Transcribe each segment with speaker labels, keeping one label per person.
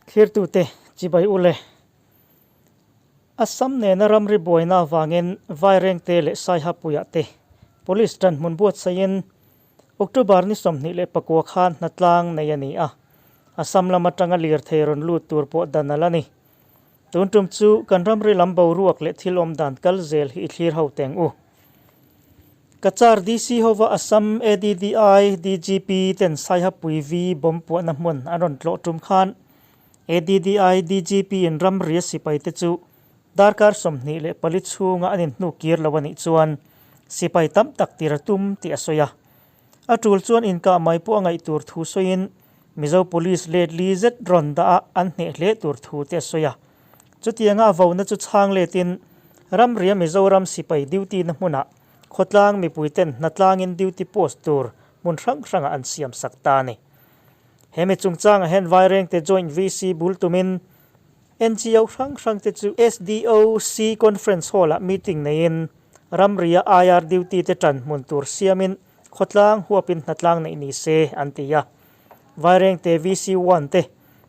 Speaker 1: Thlirtute chibai u le. Assam nena ramri buaina avangin Vairengte leh Saihapuiah te Police ṭanhmun buatsaihin October ni 29 khan hnatlang nei a ni a, Assam lam atanga lirthei rawn lut tur pawh dan a la ni. Tun tum chu kan ramri lam boruak leh thil awm dan kal zel hi i thlir ho teng u. Cachar DC hova Assam ADDI DGP ten Saihapui V bomb puahna hmun an rawn tlawh tum khan ADDI DGP in ramria sipai te chu darkar 24 chhunga an inhnu kir lo a nih chuan sipai tam tak tir a tum tih a sawi a. A tul chuan inkah mai pawh a ngaih tur thu sawiin Mizo Police let li zet rawn dah a an hneh hle tur thu te a sawi a. Chutianga a vona chu chhang letin ramria Mizoram sipai duty na hmunah khawtlang mipuiten hnatlangin duty post tur hmun hrang hrangah an siam sak ta a ni. He mi chungchangah hian Vairengte Joint VC bul tumin NGO hrang hrangte chu SDOC Conference Hall-ah meeting neiin ramria IR duty te tan hmun tur siamin khawtlang huapin hnatlang neih ni se an ti a. Vairengte VC one te,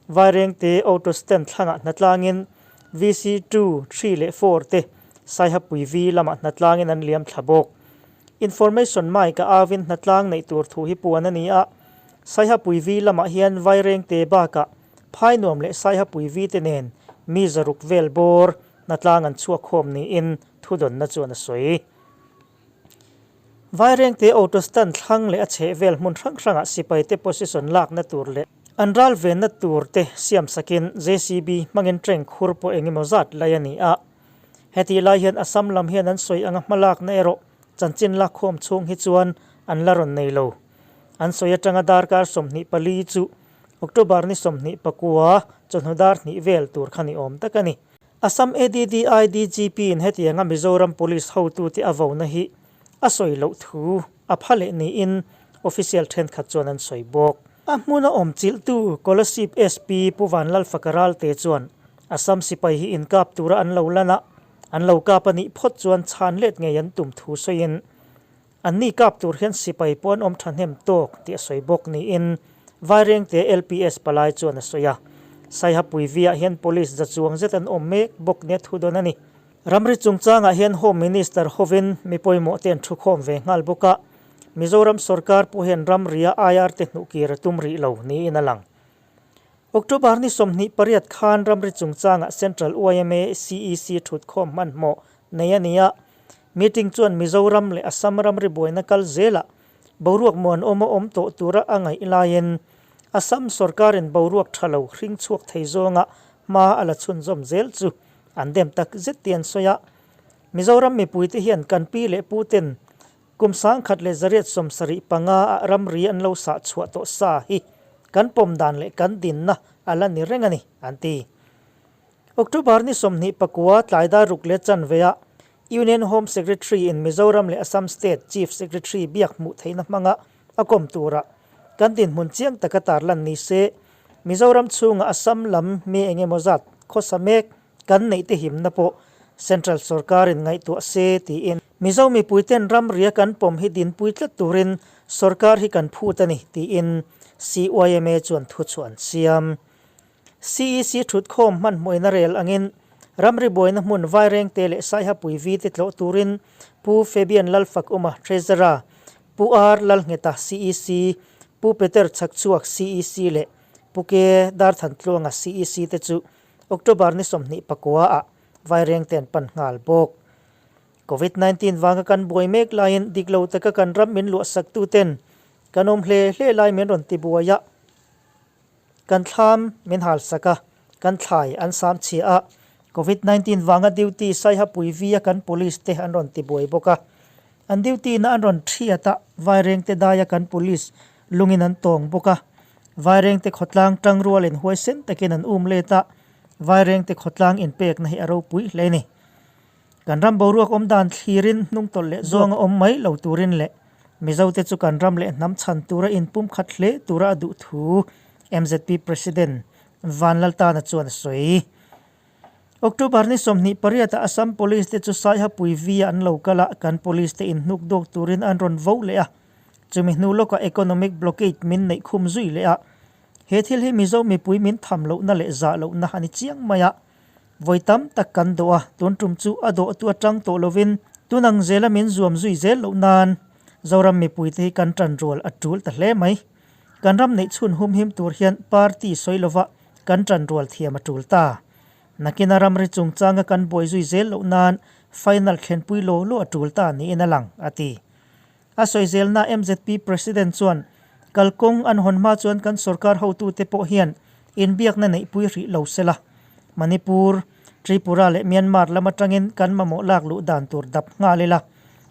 Speaker 1: Vairengte Auto Stand thlangah hnatlangin VC two, three leh four te Saihapui V lamah hnatlangin an liam thla bawk. Information mic a avin hnatlang neih tur thu hi puan a ni a, Saihapui V lamah hian Vairengte bakah Phai nuam leh Saihapui V te nen mi zaruk vel bawr hnatlang an chhuak khawm niin thudawnna chuan a sawi. Vairengte auto stand thlang leh a chheh vel hmun hrang hrangah sipaite position lakna tur leh an ral venna tur te siam sakin JCB hmangin tank khur pawh eng emaw zat lai a ni a. Hetih lai hian Assam lam hian an sawi anga hmalakna erawh chanchin lakkhawm chhung hi chuan an la rawn nei lo. An sawi atanga darkar 24 chu October ni 29 chawhnu dar hnih vel tur kha ni awm tak a ni. Assam ADDI DGP in hetianga Mizoram Police hotute a vona hi a sawi loh thu a pha leh niin official thenkhat chuan an sawi bawk. A hmuna awm chilhtu Kolasib SP Pu Vanlalfaka Ralte chuan Assam sipai hi inkap tura an lo lan a, an lo kap a nih phawt chuan chhan let ngei an tum thu sawiin Anni kap tur hian sipai pawh an awm thahnem tawk tih a sawi bawk niin Vairengte LPS palai chuan a sawi a. Saihapui viah hian Police za chuang zet an awm mek bawk nia thu dawn a ni. Ramri chungchangah hian Home Minister hovin mi pawimawh te an thukhawm ve nghal bawk a, Mizoram sorkar pawh hian ramria IR te hnuhkir a tum rih lo niin a lang. October ni 28 khan ramri chungchangah Central yma CEC thutkhawm hmanhmawh nei a ni a, Meeting chuan Mizoram leh Assam ramri buaina kal zelah boruak muanawm a awm tawh tura a ngaih laiin Assam sorkarin boruak tha lo hring chhuak thei zawnga hma a la chhunzawm zel chu an dem tak zet tih an sawi a. Mizoram mipuite hian kan pi leh pu ten kum 1875 ah ramri an lo sah chhuah tawh sa hi kan pawm dan leh kan dinna a la ni reng a ni, an ti. October ni 29 tlai dar ruk leh chanveah Union Home Secretary in Mizoram leh Assam State Chief Secretary biak hmuh theihna hmanga a kawm turah kan dinhmun chiang taka tarlan ni se, Mizoram chhunga Assam lam mi eng emaw zat khawsa mek kan neih te himna pawh Central sorkarin ngaihtuah se tiin Mizo mipuiten ramria kan pawm hi dinpui tlat turin sorkar hi kan phut a ni tiin CYMA chuan thuchhuah an siam. CEC thutkhawm hmanhmawina rel angin ramri buaina hmun Vairengte leh Saihapui V te tlawh turin Pu Fabian Lalfakuma, Treasurer, Pu R Lalngheta, CEC, Pu Peter Chhakchhuak, CEC leh Pu K Darthantluanga, CEC te chu October ni 29 ah Vairengte an pan nghal bawk. Covid 19 vanga kan buai mek laiin dik lo taka kan ram min luahsak tuten kan awm hle hle lai min rawn ti buai a. Kan thlam min hal sak a, kan thlai an sam chhia a, Covid 19 vanga duty Saihapui V a kan police te an rawn ti buai bawk a. An duty na an rawn thiat a, Vairengte daia kan police lungin an tawng bawk a. Vairengte khawtlang tangrual in huaisen takin an um let a, Vairengte khawtlang inpekna hi a ropui hle ni. Kan ram boruak awm dan thlirin hnungtawlh leh zawnga awm mai lo turin leh Mizote chu kan ram leh hnam chhan tura inpumkhat hle tura a duh thu mzp President Vanlaltana chuan a sawi. October ni 28 ah Assam Police te chu Saihapui V-ah an lo kal a, kan Police te inhnuk dawk turin an rawn vo leh a, chumi hnu lawkah economic blockade min neih khum zui leh a. He thil hi Mizo mipui min tham lohna leh zah lohna a ni chiang mai a. Vawi tam tak kan dawh a, tun tum chu a dawhtu atang tawh lovin tun ang zela min zuam zui zel loh nan Zoram mipuite hi kan tan rual a tul ta hle mai. Kan ram neih chhun humhim tur hian party sawi lova kan tan rual thiam a tul ta. Nakina ramri chungchanga kan buai zui zel loh nan final thlenpui law law a tul ta niin a lang, a ti. A sawi zelna mzp President chuan, Kalkawng an hawn hma chuan kan sorkar hotute pawh hian inbiakna neihpui hrih lo sela. Manipur, Tripura leh Myanmar lam atangin kan mamawh lak luh dan tur dap nghal ila.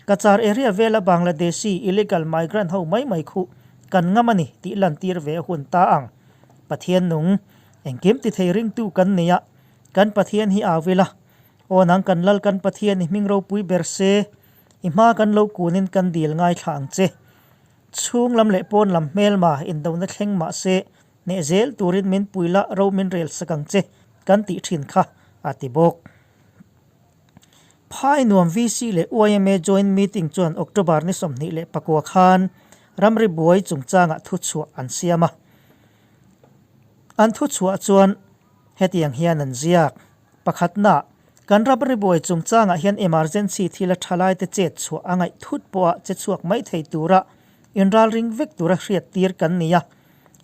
Speaker 1: Cachar area vela Bangladeshi illegal migrant ho mai mai khuh kan ngam a ni tih lantir ve a hun ta ang. Pathian nung, engkim ti thei ringtu kan nei a, kan Pathian hi au ila. Aw nang kan lal kan Pathian i hming ropui ber se, I hma kan lo kunin kan dil ngaithla ang che. Chhung lam leh pawn lam hmelma indona thleng mah se, hneh zel turin min pui la ro min rel sak ang che kan tih thin kha, a ti bawk. Phai nuam VC leh yma joint meeting chuan October ni 29 khan ramri buai chungchangah thuchhuah an siam a. An thuchhuah chuan hetiang hian an ziak. Pakhatna, kan ramri buai chungchangah hian emergency thila thalaite chet chhuah a ngaih thut pawha che chhuak mai thei tura inralring vek tura hriat tir kan ni a.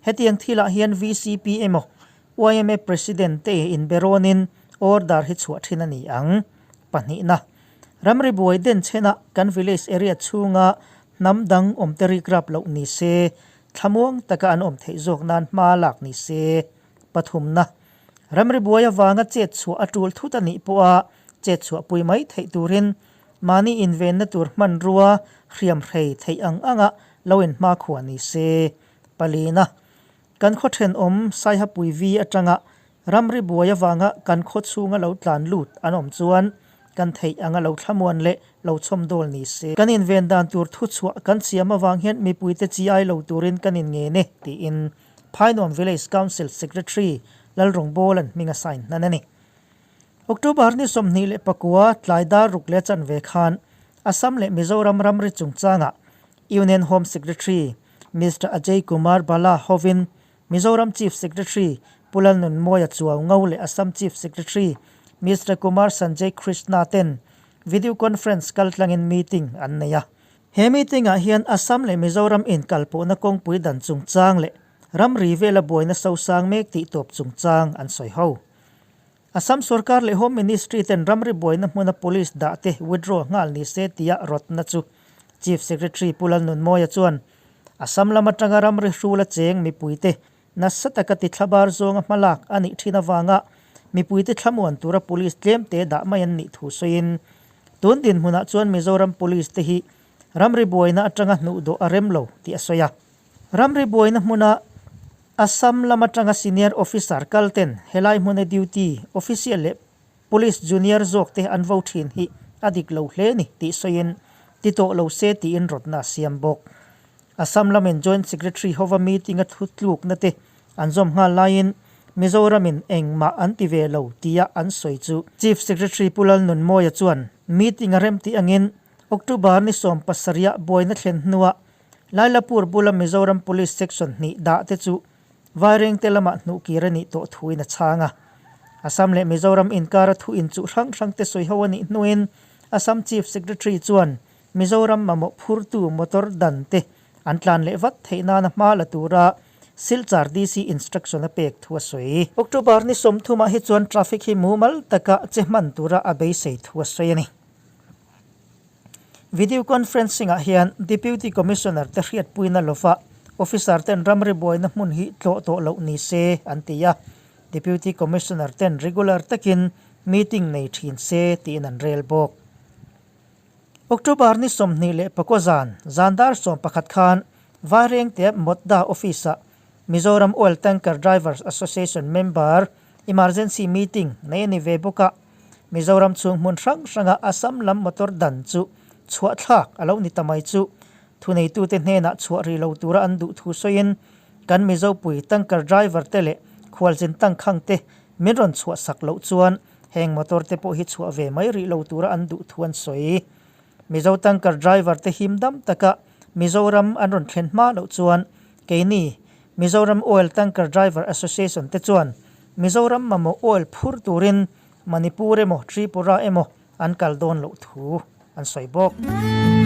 Speaker 1: Hetiang thilah hian VCP emaw yma President te inbe rawnin order hi chhuah thin a ni ang. Pahnihna, ramri buai den chhena kan village area chhunga hnam dang awmte rikrap loh ni se, thlamuang taka an awm theih zawk nan hma lak ni se. Pathumna, Ramri buai avanga chet chhuah a tul thut a nih pawha chet chhuah pui mai theih turin mahni invenna tur hmanrua hriam hrei theih ang anga lo inhmakhua ni se. Palina, Kan khaw thenawm Saihapui vi atanga ramri buai avanga kan khaw chhunga lo tlan lut an awm chuan kan theih anga lo thlamuan leh lo chhawmdawl ni se. Kan inven dan tur thuchhuah kan siam avang hian mipuite chi ai lo turin kan inngen e, tiin Phainuam Village Council Secretary Lalrawngbawla'n hming a sign hnan a ni. October ni 29 tlai dar ruk leh chanve khan Assam leh Mizoram ramri chungchangah Union Home Secretary Mister Ajay Kumar Bhalla hovin Mizoram Chief Secretary Pu Lalnunmawia Chuau Ngo leh Assam Chief Secretary Mister Kumar Sanjay Krishna ten video conference kaltlangin meeting an nei a. He meeting-ah hian Assam leh Mizoram inkalpawhna kawngpui dan chungchang leh ramri vela buaina sosang mek tih tawp chungchang an sawi ho. Assam sorkar leh Home Ministry ten ramri buaina hmuna police dah te withdraw nghal ni se tia rawtna chu Chief Secretary Pu Lalnunmawia chuan Assam lam atanga ramri hrula cheng mipuite nasa taka tithlabar zawnga hmalak a nih thin avanga mipuite thlamuan tura police tlemte dah mai an nih thu sawiin tun dinhmunah chuan Mizoram Police te hi ramri buaina atanga hnuhdawh a rem lo tih a sawi a. Ramri buaina hmuna Assam lam atanga senior officer kal ten helai hmuna duty official leh police junior zawk te an vo thin hi a dik lo hle ni tih sawiin ti tawh lo se tiin rawtna a siam bawk. Assam lamin Joint Secretary hova meeting a thutlukna te an zawm nghal laiin Mizoramin engmah an ti ve lo tia an sawi chu Chief Secretary Pu Lalnunmawia chuan meeting a remtih angin October ni 17 ah buaina thlen hnuah Lailapur bula Mizoram Police Section hnih dah te chu Vairengte lamah hnuhkir a nih tawh thuin a chhang a. Assam leh Mizoram inkara thu inchuh hrang hrang te sawi ho a nih hnuin Assam Chief Secretary chuan Mizoram mamawh phurtu motor dan te an tlan leh vat theih nana hma la tura Silchar DC instruction a pek thu a sawi. October ni 30 ah hi chuan traffic hi mumal taka che hman tura a beisei thu a sawi a ni. Video conferencing ah hian Deputy Commissioner te hriatpuina lova officer ten ramri buaina hmun hi tlawh tawh loh ni se an ti a, Deputy Commissioner ten regular takin meeting nei thin se tiin an rel bawk. October ni 24 zan, zan dar 11 khan Vairengte Motda Office-ah Mizoram Oil Tanker Drivers Association member emergency meeting nei a ni ve bawk a, Mizoram chhung hmun hrang hranga Assam lam motor dan chu chhuah thlak a lo ni ta mai chu thuneitute hnenah chhuah rih lo tura an duh thu sawiin kan Mizopui tanker driver te leh khualzin tangkhang te min rawn chhuah sak loh chuan Heng motor te pawh hi chhuah ve mai rih lo tura an duh thu an sawi. Mizo tanker driver te him dam taka Mizoram an rawn thlen hma loh chuan keini Mizoram Oil Tanker Driver Association te chuan Mizoram mamawh oil phur turin Manipur emaw Tripura emaw an kal dawn loh thu an sawi bawk.